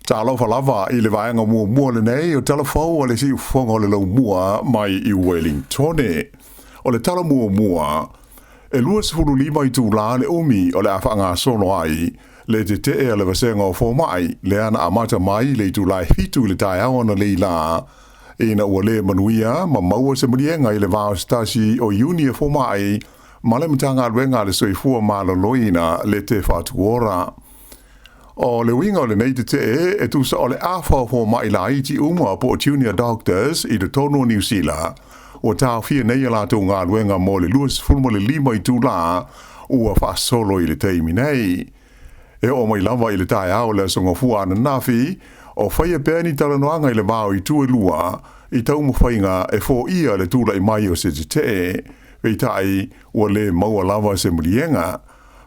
Talofa lava i le vaega muamua lenei o Tala Fou a le Siufofoga o le Laumua mai i Uelintone. O le tala muamua, e 25 itulā le umi o le a faagasolo ai le tetee a le vasega o fomai lea na amata mai i le itulā e 7 i le taeao analeila ina ua le manuia ma maua se maliega i le va o se tasi o Iuni e fomai ma le Matagaluega a le Soifua Maloloina le Te Whatu Ora. O le uiga o lenei tetee e tusa o le afa o fomai laiti uma po o junior doctors i totonu o Niu Sila ua taofia nei a latou galuega mo le 25 itulā ua faasolo i le taimi nei. E oo mai lava i le taeao o le Aso Gafua ananafi, o faia pea ni talanoaga i le va o itu e lua i taumafaiga e foia le tulai mai o se tetee, peitai ua le maua lava se maliega.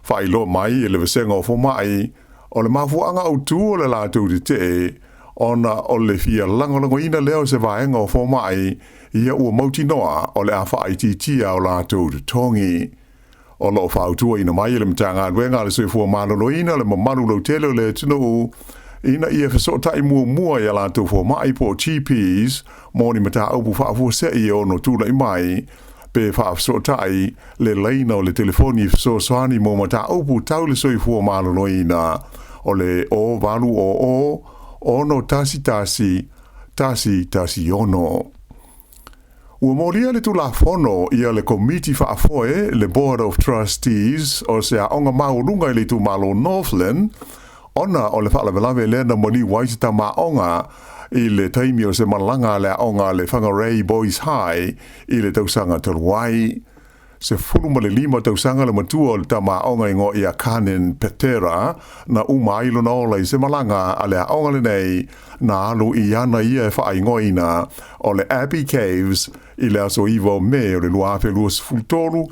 Faailoa mai e le vasega o fomai, o le mafuaaga autū o le latou tetee ona o le fia lagolagoina lea o se vaega o fomai ia ua mautinoa o le a faaitiitia o latou totogi. O loo fautuaina mai e le Matagaluega a le Soifua Maloloina le mamalu lautele o le atunuu ina ia fesootai muamua i a latou fomai po o GPs mo ni mataupu faafuasei e ono tulai mai, pe faafesootai le laina o le telefoni fesoasoani mo mataupu tau le soifua maloloina o le 0800 611 116. Ua molia le Tulafono ia le Komiti Faafoe, le Board of Trustees, o se aoga maualuga i le itumalo Northland, ona o le faalavelave lea na maliu ai se tama aoga i le taimi o se malaga a le aoga a le Whangarei Boys High i le tausaga talu ai. 15 tausaga le matua o le tama aoga igoa ia Kanin Petera na uma ai lona ola i se malaga a le aoga lenei na alu i ana ia e faaigoaina o le Abbey Caves i le aso 9 o Me o le 2023,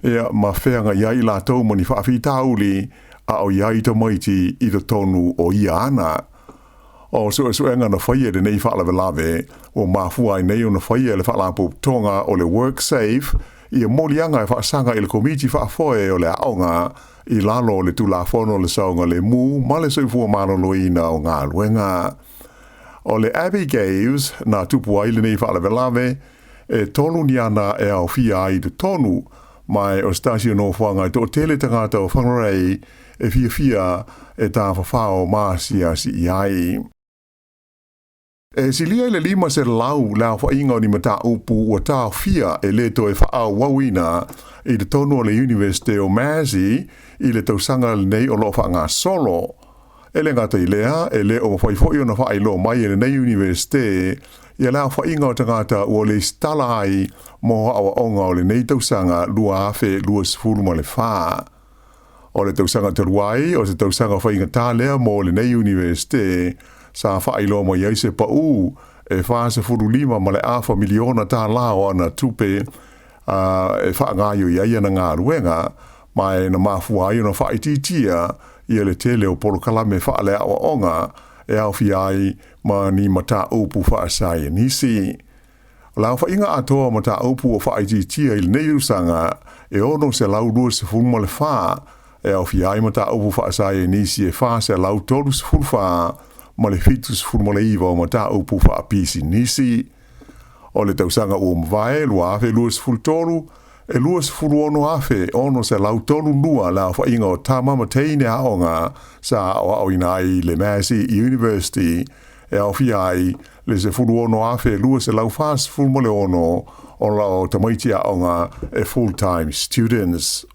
ia ma feagai ai i latou ma ni faafitauli a o i ai tamaiti i totonu o ia ana. O suesuega na faia i lenei faalavelave ua mafua ai nei ona faia e le Faalapotopotoga o le WorkSafe ia moliaga e faasaga i le Komiti Faafoe o le Aoga i lalo o le Tulafono o le Saogalemu ma le Soifua Maloloina o Galuega. O le Abbey Caves na tupu ai lenei faalavelave, e tolu ni ana e aofia ai i totonu, ma o se tasi o nofoaga e toatele tagata o Whangarei e fiafia e tafafao ma asiasi i ai. E silia i le 500 le aofaiga o ni mataupu ua taofia e le toe faaauauina i totonu o le Iunivesite o Massey i le tausaga lenei o loo faagasolo. E le gata i lea, e le o mafai foi ona faailoa mai e lenei Iunivesite ia le aofaiga o tagata ua lesitala ai mo aoaoga o lenei tausaga 2024. O le tausaga talu ai, o se tausaga faigata lea mo lenei Iunivesite, sa faailoa mai ai se pau e $45.5 miliona tālā o ana tupe e faagaoioi ai ana galuega, ma e na mafua ai ona faaitiitia ia le tele o polokalame faaleaoaoga e aofia ai ma ni mataupu faasaienisi. O le aofaiga atoa o mataupu ua faaitiitia i lenei tausaga e 624, e aofia ai mataupu faasaienisi e 434 ma le 79 o mataupu faapisinisi. O le tausaga ua mavae 2023, e 26,632 le aofaiga o tama ma teine aoga sa aoaoina ai i le Massey University, e aofia ai le 16,246 o lao tamaiti aoga e full-time students.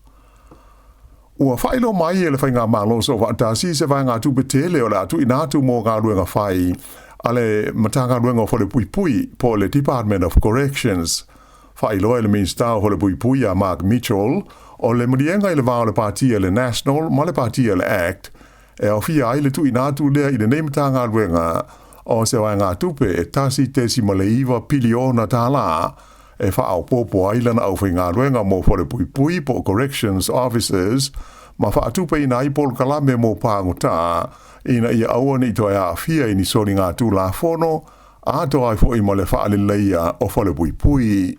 Ua faailoa mai e le Faigamalo Soofaatasi se vaegatupe tele o le a tuuina atu mo galuega fai a le Matagaluega o Falepuipui po o le Department of Corrections. Faailoa e le Minisita o Falepuipui ia Mark Mitchell, o le maliega i le va o le Pati a le National ma le Pati a le Act e aofia ai le tuuina atu lea i lenei Matagaluega o se vaegatupe e $1.9 piliona tālā e faaopoopo ai lana aufaigaluega mo Falepuipui po o Corrections Officers ma faatupeina ai polokalame mo pagota ina ia aua ne i toe aafia i ni soligatulafono atoa ai foi ma le faaleleia o Falepuipui.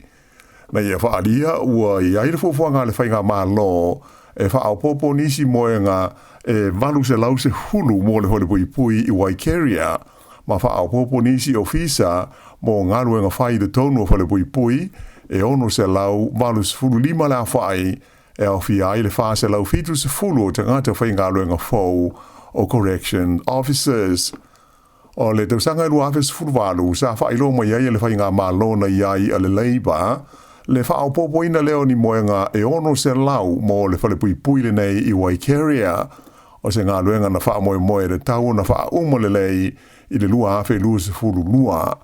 Na ia faaalia ua i ai le fuafuaga a le Faigamalo e faaopoopo nisi moega e 810 mo le falepuipui i Waikeria, ma faaopoopo nisi ofisa mo galuega fai i totonu o falepuipui e 685 le aofai, e aofia ai le 470 o tagata faigaluega fou o correction officers. O le tausaga e 2018 sa faailoa mai ai e le faigamalo na i ai a le Labour le faaopoopoina lea o ni moega e 600 mo le falepuipui lenei i Waikeria. O se galuega na faamoemoe e tatau ona faauma lelei i le 2022.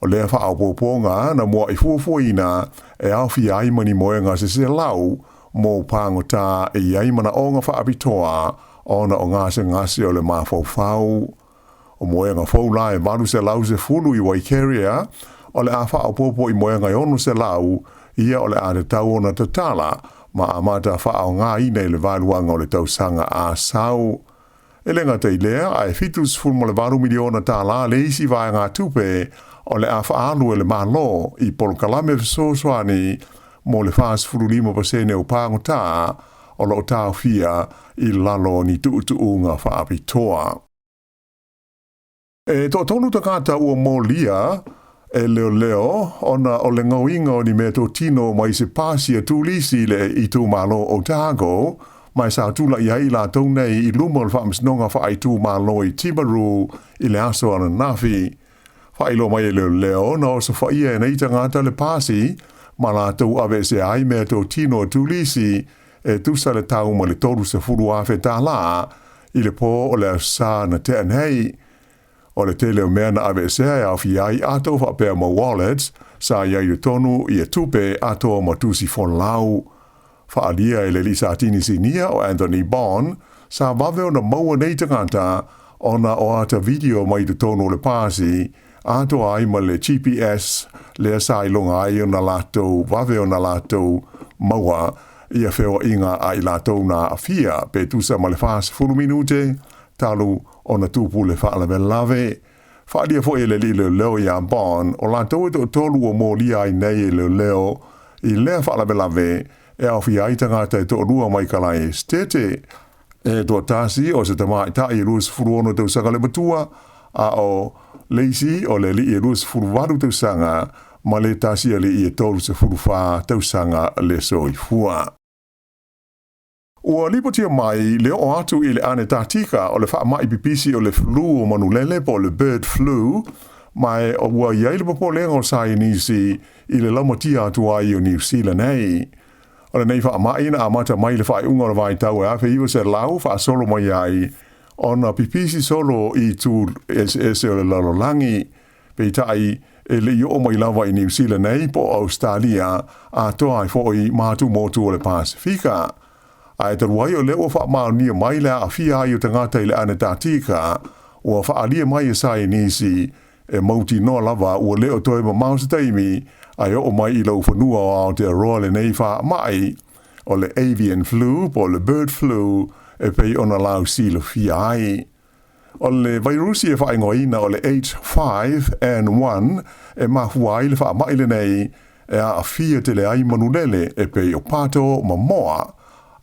O lea faaopoopoga na mua'i fuafuaina e aofia ai ma ni moega se 100 mo pagota e i ai manaoga faapitoa ona o gasegase o le mafaufau. O moega fou la e 810 i Waikeria, o le a faaopoopo i moega e 600 ia o le a tatau ona tatala ma amata faaaogaina i le vaeluaga o le tausaga a sau. E le gata i lea, ae $78 miliona tālā le isi vaegatupe o le a faaalu e le Malo i polokalame fesoasoani mo le 45% o pagota o lo o taofia i lalo o ni tuutuuga faapitoa. E toatolu tagata ua molia e leoleo ona o le gaoiga o ni meatotino mai se pasi a turisi i le itumalo o Otago, ma sa tula'i ai i latou nei i luma o le Faamasinoga Faaitumalo i Timaru i le aso ananafi. Faailoa mai e leoleo na osofaia e nei tagata le pasi ma latou aveesea ai meatotino a turisi e tusa le tau ma le $30,000 i le pō o le Aso Sa na tea nei. O le tele o mea na aveesea e aofia ai ato faapea ma wallets sa i ai i totonu ia tupe atoa ma tusi folau. Faaalia e le alii Satini Sinia o Anthony Bond, sa vave ona maua nei tagata ona o ata video mai totonu o le pasi, atoa ai ma le GPS lea sa iloga ai ona latou vave ona latou maua ia feoaiga a i latou na aafia pe tusa ma le 40 minute talu ona tupu le faalavelave. Faaalia foi e le alii leoleo ia Bond, o latou e toatolu ua molia ai nei e leoleo i lea faalavelave e aofia ai tagata e toalua mai Kalae Esetete. E toatasi o se tamaitai e 26 tausaga le matua, a o le isi o le alii e 28 tausaga ma le tasi alii e 34 tausaga le soifua. Ua lipotia mai le oo atu i le Anetatika o le faamai pipisi o le flu o manulele po o le bird flu, ma ua i ai le popolega o saienisi i le laumatia atu ai o Niu Sila nei. O lenei faamai na amata mai i le faaiuga o le vaitau e 1900 faasolo mai ai ona pipisi solo i itu eseese o le lalolagi. Peitai, e le i oo mai lava i Niu Sila nei po o Ausetalia, atoa ai foi ma atu motu o le Pasefika. Ae talu ai o lea ua faamaonia mai le aafia ai o tagata i le Anetatika, ua faaalia mai e saienisi e mautinoa lava ua le o toe mamao se taimi ae oo mai i laufanua o Aotearoa lenei faamai o le avian flu po o le bird flu e pei ona lausilafia ai. O le vairusi e faaigoaina o le H5N1 e mafua ai le faamai lenei e aafia tele ai manulele e pei o pato ma moa,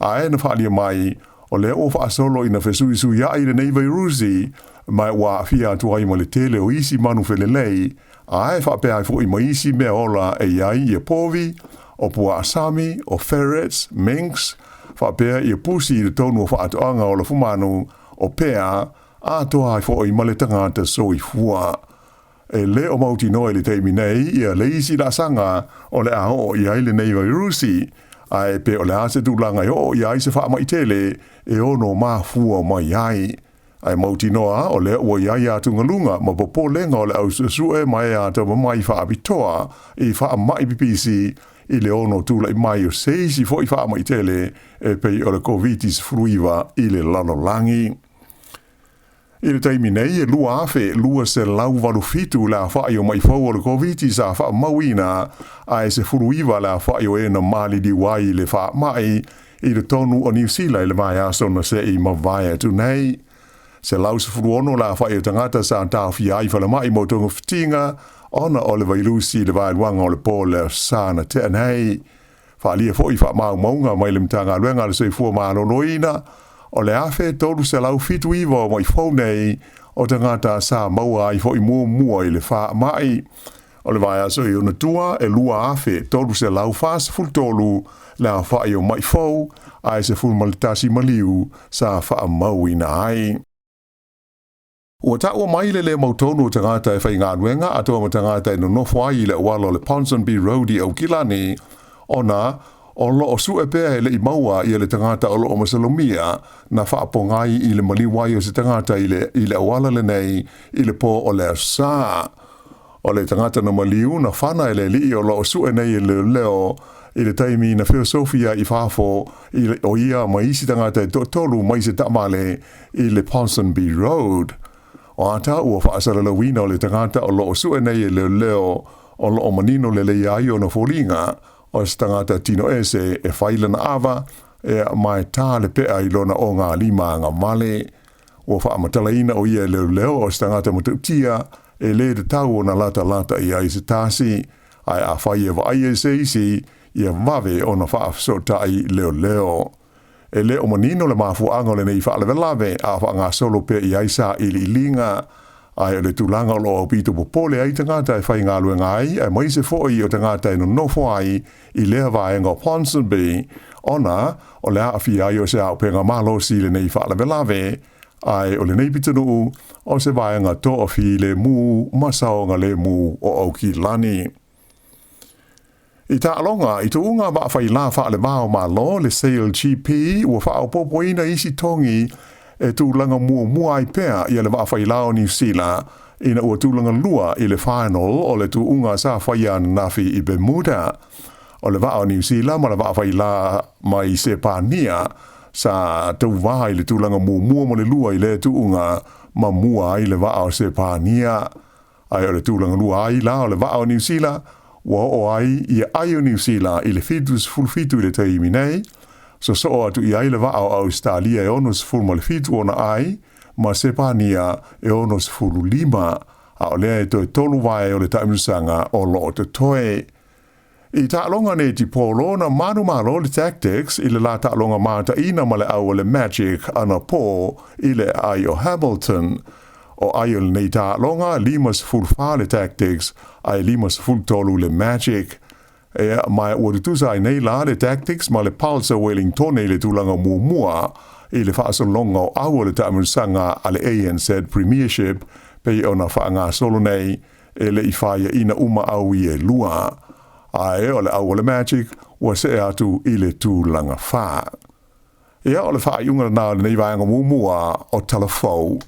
ae na faaalia mai o lea ua faasolo ina fesuisuiai lenei vairusi ma ua aafia atu ai ma le tele o isi manu felelei, ae faapea ai foi ma isi mea ola e i ai ia povi, o puaa sami, o ferrets, minks, faapea ia pusi i totonu o faatoaga o lafumanu, o pea, atoa ai foi ma le tagata soifua. E le o mautinoa i le taimi nei ia le isi laasaga o le a oo i ai lenei vairusi, ae pe o le a se tulaga e oo i ai se faamai tele e ono mafua mai ai. Ae mautinoa o lea ua i ai atugaluga ma popolega o le au suesue ma e atamamai faapitoa i faamai pipisi i le ono tula'i mai o se isi foi faamai tele e pei o le Koviti-19 i le lalolagi. I le taimi nei e 2,287 le aofa'i o ma'i fou o le Koviti sa faamauina, ae 19 le aofa'i o e na maliliu ai i le faama'i i totonu o Niu Sila i le vaiaso na se'i mavae atu nei. 116 le aofa'i o tagata sa taofia ai i falemai mo togafitiga ona o le vailusi i le vaeluaga o le po o le Aso Sa na tea nei. Faaalia foi faamaumauga mai le Matagaluega a le Soifua Maloloina, o le 1,379 o ma'i fou nei o tagata sa maua ai foi muamua i le faamai. O le vaiaso i ona tua, e 2,343 le aofa'i o ma'i fou, ae 11 maliu sa faamauina ai. Ua taua mai le le mautonu o tagata e faigaluega atoa ma tagata e nonofo ai i le auala o le Ponsonby Road i Aukilani, ona o lo o sue pea e le i maua ia le tagata o lo o masalomia na faapogai i le maliu ai o se tagata i le auala lenei i le po o le Aso Sa. O le tagata na maliu na fana e le alii o lo o sue nei e leoleo i le taimi na feosofi ai i fafo i le, o ia ma isi tagata e toatolu mai se taavale i le Ponsonby Road. O ata ua faasalalauina o le tagata o lo o sue nei e leoleo o lo o manino lelei ai ona foliga o se tagata tino ese e fai lana ava e ma e tā le pea i lona ogalima agavale. Ua faamatalaina o ia e leoleo o se tagata matautia e le tatau ona latalata i ai se tasi, ae afai e vaaia i se isi, ia vave ona faafesootai leoleo. E le o manino le mafuaaga o lenei faalavelave, a o faagasolo pea i ai sailiiliga, ae o le tulaga o lo o aupito popole ai tagata e faigaluega ai, aemaise foi o tagata e nonofo ai i lea vaega o Ponsonby, ona o le aafia ai o se auupega malosi i lenei faalavelave, ae o lenei pitonuu o se vaega toafilemu ma saogalemu o Aukilani. I taaloga, i tuuga vaafailā faale-va o Malo, le Sail GP, ua faaopoopoina isi togi e tulaga muamua ai pea ia le vaafailā o Niu Sila ina ua tulaga lua i le final o le tuuga sa faia ananafi i Bermuda. O le vaa o Niu Sila ma le vaafailā mai Sepania sa tauvā i le tulaga muamua ma le lua i lea tuuga ma mua ai le vaa o Sepania. Ae o le tulaga lua ai la o le vaa o Niu Sila, ua oo ai ia ai o Niu Sila i le 77 i le taimi nei, sosoo atu i ai le vaa o Ausetalia e 67 ona ai, ma Sepania e 65, a o lea e toe tolu vae o le taamilosaga o lo o totoe. I taaloga netipolo, na manumalo le Tactix i le la taaloga mataina ma le au o le Magic anapō i le aai o Hamilton. O ai o lenei taaloga, 54 le Tactix ae 53 le Magic. Ea, ma ua tutusa ai nei la le Tactix ma le Pulsar Wellingtone i le tulaga muamua i le faasologa o au o le taamilosaga a le ANZ Premiership pei ona faagasolo nei e le i faiaina uma au i e lua. Ae o le au o le Magic ua see atu i le tulaga fa. Ia, o le faaiuga lena o lenei vaega muamua o Tala Fou.